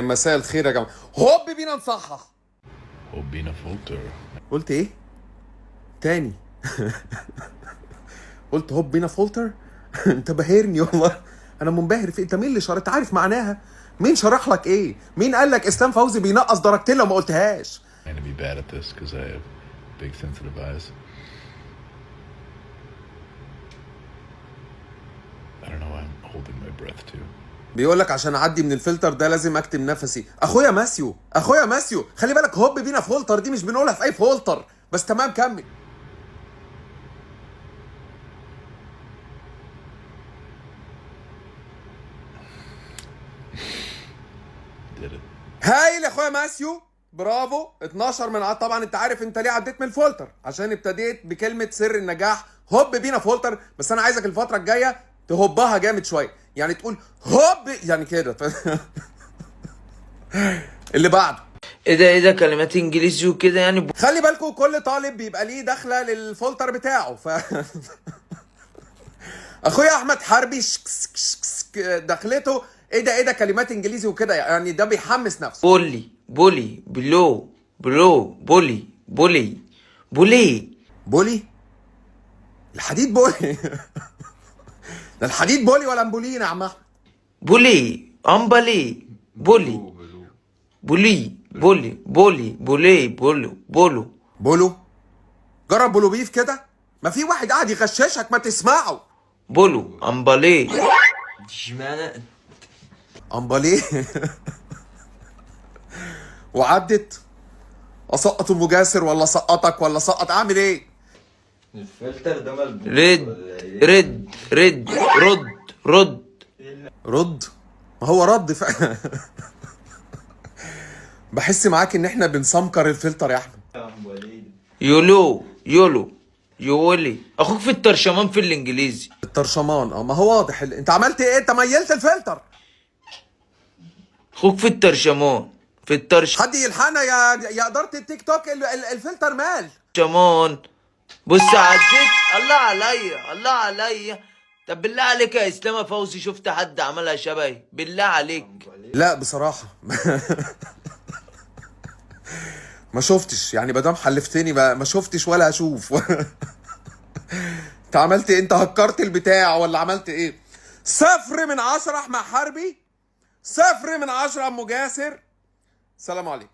مساء الخير يا جماعة. هوب بينا نصحح. هوب بينا فولتر. قلت ايه تاني؟ قلت هوب بينا فولتر. انت باهرني والله، انا منبهر في انت. مين اللي شرح؟ انت عارف معناها؟ مين شرح لك ايه؟ مين قال لك اسلام فوزي بينقص درجتين لو ما قلتهاش؟ I'm gonna be bad at this because I have big sensitive eyes. I don't know why I'm holding my breath too. بيقول لك عشان اعدي من الفلتر ده لازم اكتم نفسي. اخويا ماسيو، اخويا ماسيو، خلي بالك هوب بينا فولتر دي مش بنقولها في اي فولتر. بس تمام كمل. Did it. هايل يا اخويا ماسيو، برافو. 12 من 10. طبعا انت عارف انت ليه عديت من الفولتر، عشان ابتديت بكلمه سر النجاح هوب بينا فولتر. بس انا عايزك الفترة الجاية تهبها جامد شوية، يعني تقول هوب يعني كده. اللي بعده. ايه ده ايه ده كلمات انجليزي وكده يعني. خلي بالكم كل طالب بيبقى ليه دخله للفولتر بتاعه. ف اخويا احمد حربي دخلته ايه ده ايه ده كلمات انجليزي وكده، يعني ده بيحمس نفسه. بولي بولي بلو بلو بولي بولي بولي بولي الحديد بولي. ده الحديد بولي ولا امبولينا يا عم احمد؟ بولي امبالي بولي بولي بولي بولي بولي بولو بولو بولو. جرب بولو بيف كده، ما في واحد قاعد يغششك ما تسمعه. بولو امبالي. اشمعنى امبالي. وعدت. اسقط ام جاسر ولا سقطك ولا سقط، اعمل ايه؟ الفلتر ده ملبوس رد ولا ايه؟ رد رد رد رد. رد. ما هو رد بحس معاك ان احنا بنسمكر الفلتر يا احمد. يا وليد. يولو يولو يولي. اخوك في الترشمان في الانجليزي. الترشمان، ما هو واضح. انت عملت ايه؟ انت ميلت الفلتر. اخوك في الترشمان في الترشمان. حد يلحقنا يا ادارة التيك توك، الفلتر مال. بص عديت. الله عليا الله عليا. طب بالله عليك يا اسلام فوزي، شفت حد عملها شبهي؟ بالله عليك. لا بصراحة ما شفتش، يعني مادام حلفتني ما شفتش ولا هشوف. انت عملت ايه؟ انت هكرت البتاع ولا عملت ايه؟ 0 من 10 احمد حربي، 0 من 10 ام جاسر. سلام عليكم.